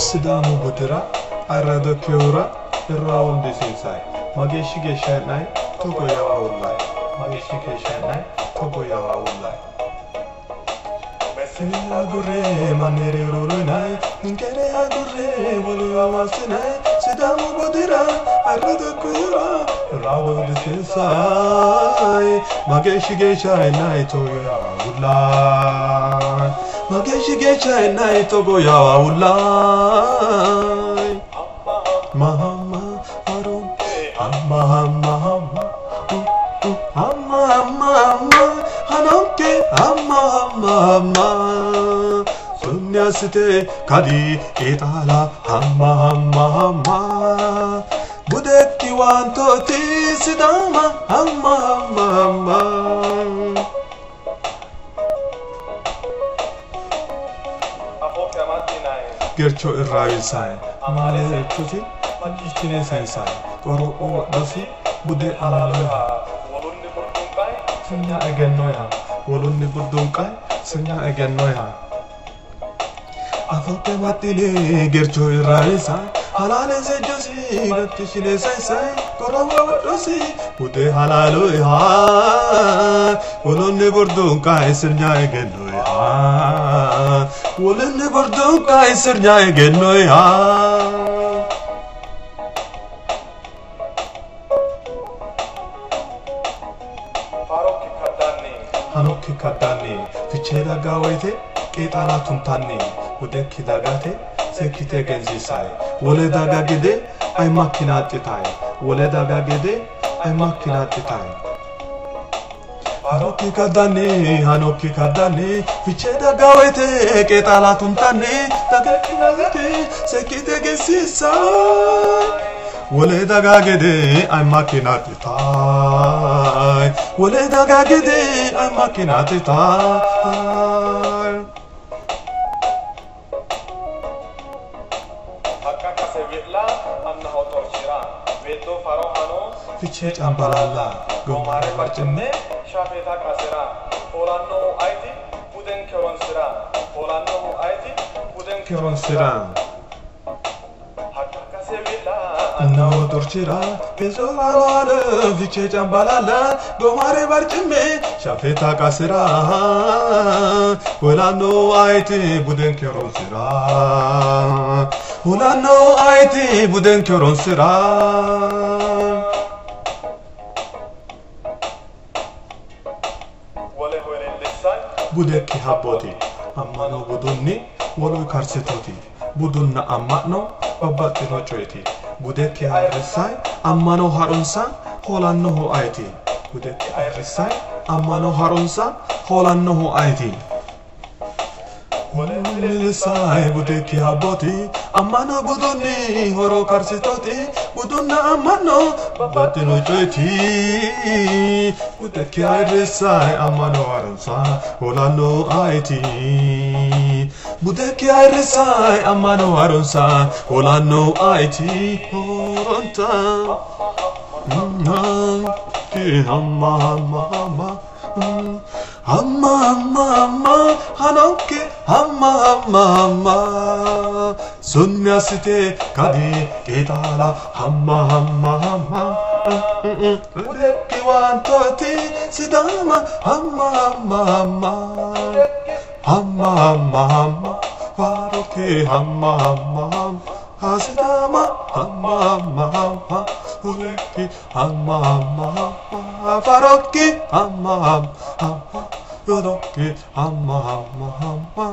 Sidaamu budira ayirrado ikkinohura irraawunni disiinsayi mageeshshi geeshsha hee'nayi togo yaawullayi mageeshshi geeshsha hee'nayi togo yaawullayi. Agurre mannire ururunayi ninkere agurre woluwa massinayi Sidaamu budira ayirrado ikkinohura irraawunni disiinsayi mageeshshi geeshsha hee'nayi togo yaawullayi mageeshshi geeshsha hee'nayi togo yaawullayi. Mahama harum hamma hamma hamma hamma hamma hamma hanonke hamma hamma hamma sunyasite kadi qeexaala hamma hamma hamma budekki waantooti Sidaama hamma hamma hamma. Gercho irraawinsayi amaalechuti macciishshine sayinsayi qoropho wodhosi bude halaaluha sirnya egennoyiha wolunni burduunqayi sirnya egennoyiha. Afokke maxxine gercho irraawinsayi halaale seejjosi macciishshine sayinsayi qoropho wodhosi bude halaaluha wolunni burduunqayi sirnya egennoyiha wolunni burduunqayi sirnya egennoyiha. Hanokki kaddanni fichee daggaa woyite qeexaala tuntanni budekki dagate seekkite egensiisayi wole daga gede ayimakki naaxxitayi wole daga gede ayimakki naaxxitayi. Hanokki kaddanni hanokki kaddanni fichee daggaa woyite qeexaala tuntanni dagakki dagate seekkite egensiisayi wole daga gede ayimakki naaxxitayi wole daga gede ayimakki naaxxitayi. Fichee Cambalaalla Gommaare barcimme Shafeeta qasira hoolannohu ayti budenke horonsira hoolannohu ayti budenke horonsira. Haqqa qase wi'la Annaho xorchira bezo halaale Fichee Cambalaalla Gommaare barcimme shafeeta qasira hoolannohu ayti budenke horonsira hoolannohu ayti budenke horonsira. Woleho elellissayi Budekki habbooti ammano budunni wolu karsitooti budunna amma'no babbaxxino coyeeti budekki ayirrisayi ammano harunsa hoolannohu ayeeti budekki ayirrisayi ammano harunsa hoolannohu ayeeti. Wolellisayi budekki habbooti ammano budunni horo karsitooti budunna amma'no babbaxxino coyeeti budekki ayirrisayi ammano harunsa hoolannohu ayeeti budekki ayirrisayi ammano harunsa hoolannohu ayeeti horonta. Hamma hamma hamma hamma hamma hamma hanonke hamma hamma hamma sunyasite kadi qeexaala hamma hamma hamma budekki waantooti Sidaama hamma hamma hamma hamma hamma hamma faarokki hamma hamma hamma Sidaama hamma hamma hamma budekki hamma hamma hamma faarokki hamma hamma hamma budekki hamma hamma hamma.